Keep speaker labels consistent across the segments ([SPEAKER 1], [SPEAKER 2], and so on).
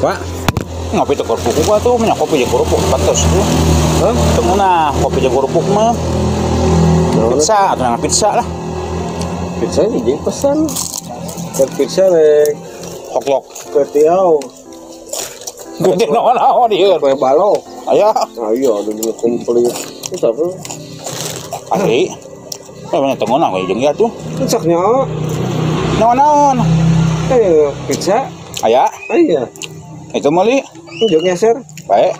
[SPEAKER 1] Pak, ngopi teh kerupuk gua tuh, punya kopi jeung kerupuk pantes tuh.
[SPEAKER 2] Hah?
[SPEAKER 1] Teu kopi jeung kerupuk mah. Pizza, atau pizza lah.
[SPEAKER 2] Pizza ini pesan. Pizza rek
[SPEAKER 1] hoklok.
[SPEAKER 2] Ketiau.
[SPEAKER 1] Gede naon-naon ieu.
[SPEAKER 2] Kue balok.
[SPEAKER 1] Aya.
[SPEAKER 2] Ayo, ada komplit. Terus apa?
[SPEAKER 1] Asli. Banyak teu ngeunah we jeung ieu tuh.
[SPEAKER 2] Sok nya.
[SPEAKER 1] Naon-naon?
[SPEAKER 2] Pizza.
[SPEAKER 1] Aya.
[SPEAKER 2] Aya.
[SPEAKER 1] Itu meuli.
[SPEAKER 2] Jeung ngeser.
[SPEAKER 1] Bae.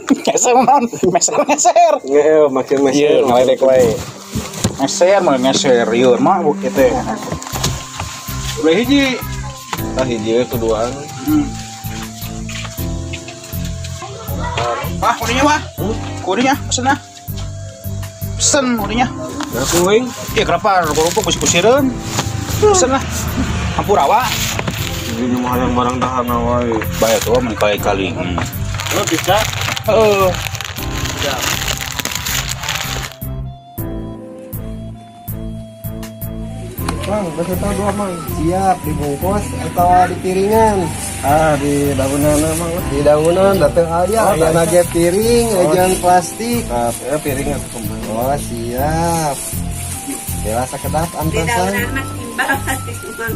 [SPEAKER 1] Ngeser naon? Meser ngeser.
[SPEAKER 2] Ngeeu makin meser.
[SPEAKER 1] Ieu ngaledek wae. Ngeser mah ngeser ieu mah kieu teh. Udah hiji.
[SPEAKER 2] Ah hiji we keduaan.
[SPEAKER 1] Ah, kudinya wah. Kudinya pesen ah. Pesen kudinya.
[SPEAKER 2] Nah, kuing.
[SPEAKER 1] Iya, kenapa kerupuk kusir-kusireun? Pesen lah. Hampura wa.
[SPEAKER 2] Ini mah yang barang tahan wae.
[SPEAKER 1] Bae tuh mun kali-kali.
[SPEAKER 2] Lo bisa?
[SPEAKER 1] Heeh.
[SPEAKER 2] Ya.
[SPEAKER 3] Bang, beserta dua mang. Siap, dibungkus atau di piringan?
[SPEAKER 2] Ah, di daunan mang.
[SPEAKER 3] Di daunan, datang aja.
[SPEAKER 2] Oh,
[SPEAKER 3] ada nage piring, ajan plastik.
[SPEAKER 2] Nah, piring atau kembang.
[SPEAKER 3] Oh, siap. Dewasa kedap antasan.
[SPEAKER 4] Di daunan mah timbal.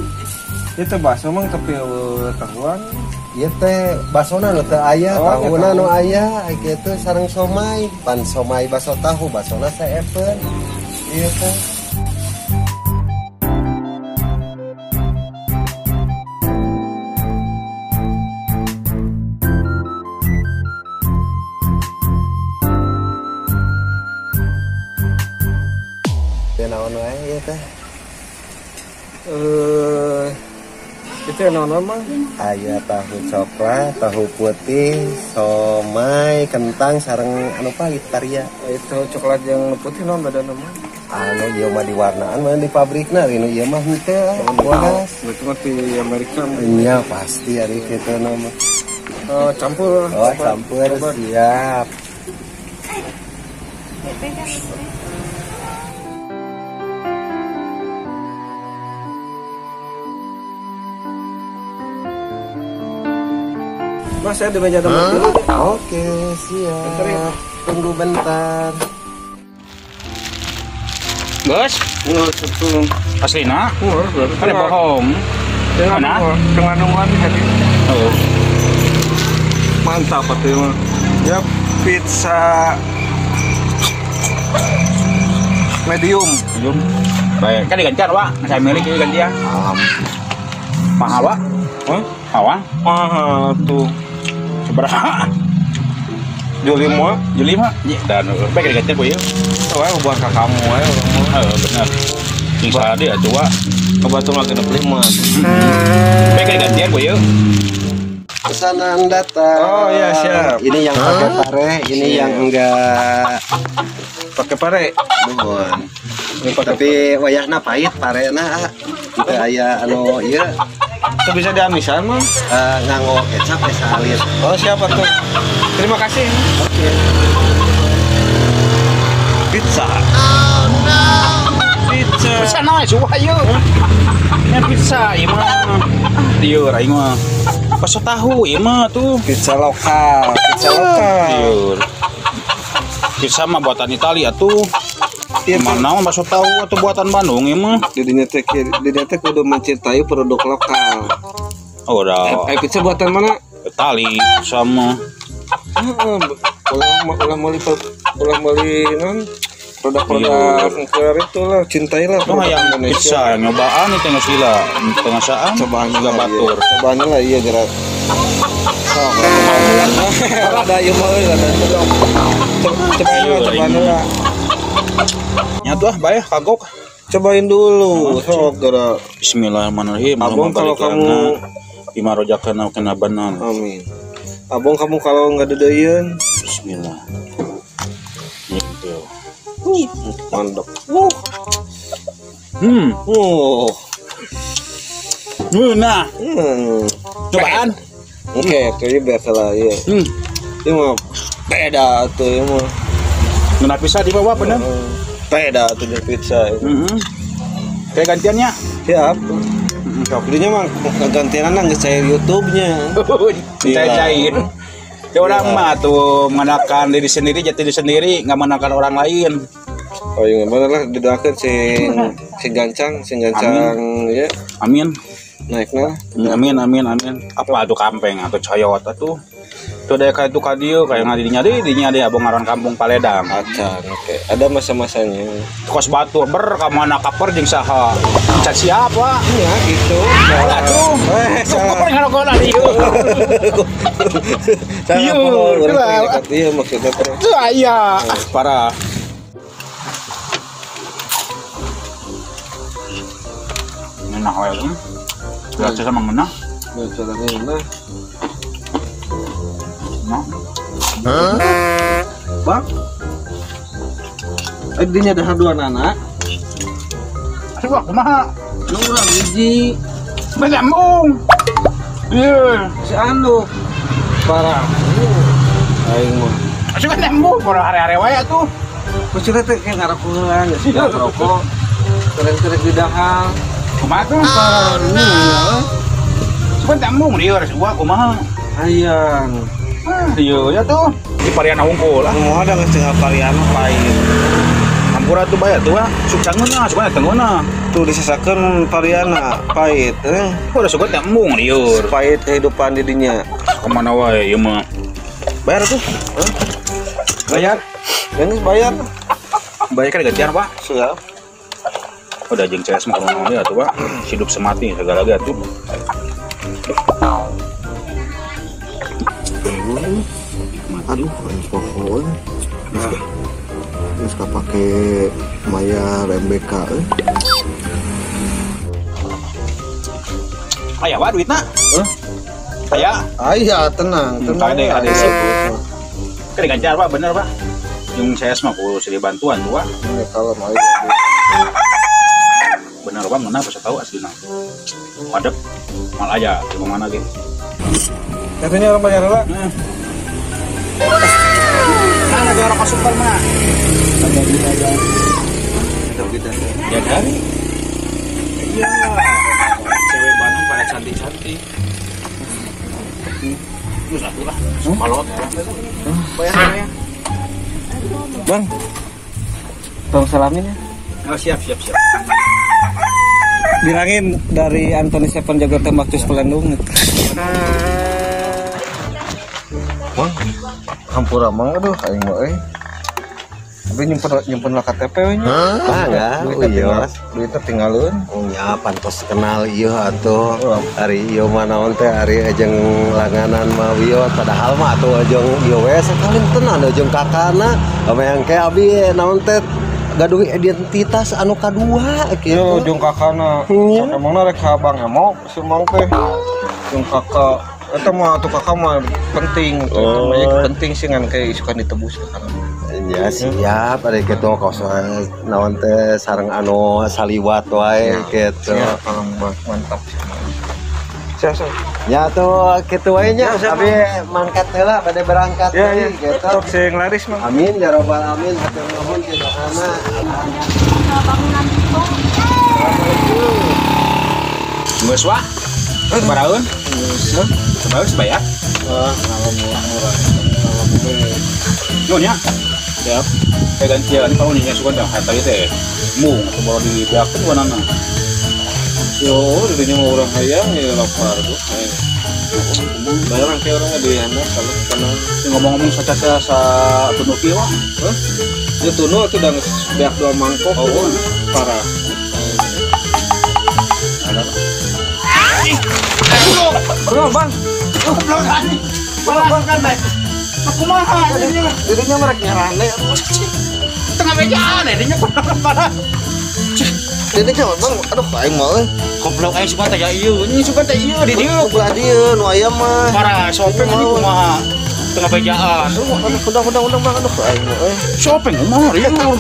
[SPEAKER 2] Itu bakso mang tapi tahuan.
[SPEAKER 3] Ieu teh basona nu teu aya,
[SPEAKER 2] oh,
[SPEAKER 3] tahuna nu aya, kitu sareng somai. Pan somai baso tahu, basona saepeun. Ieu teh. Naon wae ieu teh?
[SPEAKER 2] Itu yang naon mah?
[SPEAKER 3] Aya tahu coklat, tahu putih, somai, kentang sareng anu pahit paria.
[SPEAKER 2] Itu coklat yang putih naon beda nama?
[SPEAKER 3] Anu ieu mah diwarnaan mah di pabrikna, anu ieu mah henteu. Bodas.
[SPEAKER 2] Berarti mah di Amerika.
[SPEAKER 3] Nya pasti ari kitu mah.
[SPEAKER 2] Oh, campur.
[SPEAKER 3] Oh, campur siap.
[SPEAKER 2] Mas, saya di meja nomor dulu.
[SPEAKER 3] Oke, siap.
[SPEAKER 2] Bentar ya.
[SPEAKER 3] Tunggu bentar.
[SPEAKER 1] Guys,
[SPEAKER 2] nggak
[SPEAKER 1] aslina. Ada bohong.
[SPEAKER 2] Mana? Dengan nungguan tadi.
[SPEAKER 1] Oh.
[SPEAKER 2] Mantap itu mah. Ya, pizza medium.
[SPEAKER 1] Medium. Baik, kan digantian, Pak. Saya milik ini gantian. Mahal, Pak.
[SPEAKER 2] Hah?
[SPEAKER 1] Awang?
[SPEAKER 2] Mahal tuh.
[SPEAKER 1] Seberapa?
[SPEAKER 2] 25.
[SPEAKER 1] 25? Ya, dan baik digantian ku ieu.
[SPEAKER 2] Wah, buat kamu wae urang mah.
[SPEAKER 1] Heeh, bener. Sing sade atuh, Wak.
[SPEAKER 2] Kebatur lagi 65.
[SPEAKER 1] Baik digantian ku ieu.
[SPEAKER 3] Pesanan datang.
[SPEAKER 2] Oh iya, siap.
[SPEAKER 3] Ini yang pakai pare, ini yang enggak
[SPEAKER 2] pakai pare.
[SPEAKER 3] Nuhun. Tapi wayahna pahit parena. Teu aya anu ieu.
[SPEAKER 2] Itu bisa diamisan mah?
[SPEAKER 3] Nganggo kecap ya salit.
[SPEAKER 2] Oh siapa tuh? Terima kasih.
[SPEAKER 3] Oke.
[SPEAKER 2] Pizza.
[SPEAKER 3] Oh no.
[SPEAKER 2] Pizza.
[SPEAKER 1] Pizza naon suah ieu? Nya pizza ieu mah. Lieur aing mah. Bakso tahu ieu mah tuh.
[SPEAKER 2] Pizza lokal, pizza lokal.
[SPEAKER 1] Lieur. Pizza mah buatan Italia atuh. Mana mah bakso tahu atau buatan Bandung ieu mah?
[SPEAKER 2] Didinya teh kudu mencintai produk lokal.
[SPEAKER 1] Oh, udah.
[SPEAKER 2] Pizza buatan mana?
[SPEAKER 1] Itali sama.
[SPEAKER 2] Ulah meuli non produk-produk nuklir itu lah, cintailah
[SPEAKER 1] produk yang Indonesia. Pizza nyobaan itu geus lila, teu ngasaan.
[SPEAKER 2] Cobaan
[SPEAKER 1] juga batur.
[SPEAKER 2] Cobaan lah iya gerak. Sok. Ada ieu mah euy, ada. Cobain lah.
[SPEAKER 1] Nyatu ah, bae kagok.
[SPEAKER 2] Cobain dulu, sok gerak.
[SPEAKER 1] Bismillahirrahmanirrahim.
[SPEAKER 2] Abang kalau kamu
[SPEAKER 1] bima rojakana kena banan.
[SPEAKER 2] Amin. Abang kamu kalau nggak dedeun.
[SPEAKER 1] Bismillah. Gitu.
[SPEAKER 2] Mantap.
[SPEAKER 1] Nah. Cobaan.
[SPEAKER 2] Oke, itu biasa lah ya. Ini mah beda tuh ini mah.
[SPEAKER 1] Ngeunah pizza di bawah bener.
[SPEAKER 2] Beda tuh di pizza.
[SPEAKER 1] Kayak gantiannya.
[SPEAKER 2] Siap. Jadinya mah gantian geus cair YouTube-nya.
[SPEAKER 1] Cair. Ya orang mah tuh mengandalkan diri sendiri, jati diri sendiri, nggak mengandalkan orang lain.
[SPEAKER 2] Oh iya bener lah, didoakan sing gancang ya.
[SPEAKER 1] Amin.
[SPEAKER 2] Naikna.
[SPEAKER 1] Amin amin amin. Apa tuh kampeng atau coyot atuh. Tuh daya ka itu ka dieu kayak ngadinya deui dinya deui abong ngaran kampung Paledang.
[SPEAKER 2] Acan, oke. Ada masa-masanya.
[SPEAKER 1] Kos batu ber ka mana kaper jeung saha. Can siapa?
[SPEAKER 2] Iya gitu.
[SPEAKER 1] Atuh.
[SPEAKER 2] Eh,
[SPEAKER 1] salah. Ngarokona dieu.
[SPEAKER 2] Salah iya maksudnya terus.
[SPEAKER 1] Tuh aya. Parah. Ngeunah we. Biasa sama ngeunah.
[SPEAKER 2] Biasa ngeunah.
[SPEAKER 1] Hah?
[SPEAKER 2] Bang? Dinya dahar dua nana.
[SPEAKER 1] Aduh, kumaha?
[SPEAKER 2] Nu urang hiji.
[SPEAKER 1] Menyambung. Ieu,
[SPEAKER 2] si anu. Parah. Aing mah.
[SPEAKER 1] Asup nyambung, parah hare-hare wae atuh.
[SPEAKER 2] Kucing teh kayak ngarokok heula, geus ngarokok. Terek-terek di dahar.
[SPEAKER 1] Kumaha tuh?
[SPEAKER 2] Parah.
[SPEAKER 1] Sugan nyambung ieu res gua kumaha?
[SPEAKER 2] Hayang.
[SPEAKER 1] Iya ya tuh di Pariana unggul lah.
[SPEAKER 2] Mau ada geus tinggal Pariana pahit.
[SPEAKER 1] Hampura tuh bayar tuh ah. Suk cangeuna, sugan tengeuna.
[SPEAKER 2] Tuh disesakeun Pariana pahit eh.
[SPEAKER 1] Udah sugan teh embung lieur.
[SPEAKER 2] Pahit kehidupan di dinya.
[SPEAKER 1] Kemana wae ieu mah. Bayar tuh.
[SPEAKER 2] Hah?
[SPEAKER 1] Bayar.
[SPEAKER 2] Geus bayar.
[SPEAKER 1] Bayar kan gantian, Pak.
[SPEAKER 2] Siap.
[SPEAKER 1] Udah jeung CS mah kumaha ya tuh, Pak. Hidup semati segala ge atuh.
[SPEAKER 3] Aduh, pohon. Geus kapake mayar MBK euy.
[SPEAKER 1] Aya wa duitna?
[SPEAKER 2] Hah?
[SPEAKER 1] Aya.
[SPEAKER 2] Aya, tenang, tenang.
[SPEAKER 1] Kade kade sip. Kade ganjar Pak, bener Pak. Jeung saya mah kudu silih bantuan tuh Pak.
[SPEAKER 2] Ya kalau mau.
[SPEAKER 1] Bener Pak, mana bisa tahu aslina. Madep mal aja di mana ge.
[SPEAKER 2] Katanya orang bayar lah.
[SPEAKER 1] Mana ada orang super mah? Ya kan? Iya. Cewek Bandung pada cantik-cantik. Terus satu lah. Malot. Bayar ya.
[SPEAKER 2] Bang. Tolong salamin ya.
[SPEAKER 1] Oh, siap siap siap.
[SPEAKER 2] Bilangin dari Anthony Seven Jago Tembak Cus Pelendung. Bang, hampura mang aduh aing mah euy. Tapi nyimpen lah KTP we nya.
[SPEAKER 3] Ah, iya.
[SPEAKER 2] Duitnya tinggalun.
[SPEAKER 3] Oh nya pantos kenal ieu atuh. Ari ieu mah naon teh ari jeung langganan mah wieu padahal mah atuh jeung ieu we sakali tenan jeung kakana. Ame engke abi naon teh gaduh identitas anu kadua kitu.
[SPEAKER 2] Yo jeung kakana. Emangna rek ka Bang Emok si Mang teh. Jeung kakak eta mah atuh kakak mah penting, oh. Penting sih ngan kayak isukan ditebus kakak.
[SPEAKER 3] Ya siap, ada gitu kosong naon teh sareng anu saliwat wae gitu.
[SPEAKER 2] Siap, mantap. Siap, siap.
[SPEAKER 3] Ya tuh kitu wae nya, abi mangkat heula bade berangkat
[SPEAKER 2] ya, ya.
[SPEAKER 3] Gitu.
[SPEAKER 2] Tok sing laris mah.
[SPEAKER 3] Amin ya robbal alamin, hatur nuhun kana.
[SPEAKER 4] Bangunan itu.
[SPEAKER 1] Geus wah. Sabaraheun? Sabaraheun bayar?
[SPEAKER 2] Wah, murah.
[SPEAKER 1] Nuhun ya.
[SPEAKER 2] Siap.
[SPEAKER 1] Kayak gantian ini kalau nyinya suka dah tadi teh. Mung atau baru dibeakeun wanana.
[SPEAKER 2] Yo, dirinya mau orang hayang ya lapar tuh. Bayaran kayak orangnya di handap kalau tenang.
[SPEAKER 1] Ngomong-ngomong sacaca sa tunuki wah.
[SPEAKER 2] Hah? Ya tunu itu udah beak dua mangkok.
[SPEAKER 1] Oh,
[SPEAKER 2] parah.
[SPEAKER 1] Bro, bang. Goblok anjing. Bang, kan, Bang. Aku mah
[SPEAKER 2] dirinya mereka nyarane.
[SPEAKER 1] Tengah mejaan dinya parah.
[SPEAKER 3] Dirinya bang, aduh aing mah euy.
[SPEAKER 1] Goblok aing suka teh ieu. Ini suka teh ieu di dieu.
[SPEAKER 3] Belah dieu nu aya mah.
[SPEAKER 1] Parah, sopeng ini kumaha. Tengah bejaan.
[SPEAKER 3] Undang bang, aduh aing mah euy.
[SPEAKER 1] Sopeng kumaha ieu.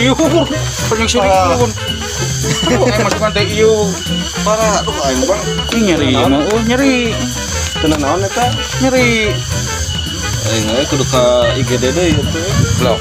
[SPEAKER 1] Ieu pengen sirikun. Aduh aing mah suka teh ieu.
[SPEAKER 2] Parah, aduh aing bang.
[SPEAKER 1] Ini nyeri mah, oh nyeri.
[SPEAKER 2] Tenang naon eta?
[SPEAKER 1] Nyeri.
[SPEAKER 2] Aing kudu ka IGD deui ieu teh.
[SPEAKER 1] Blok.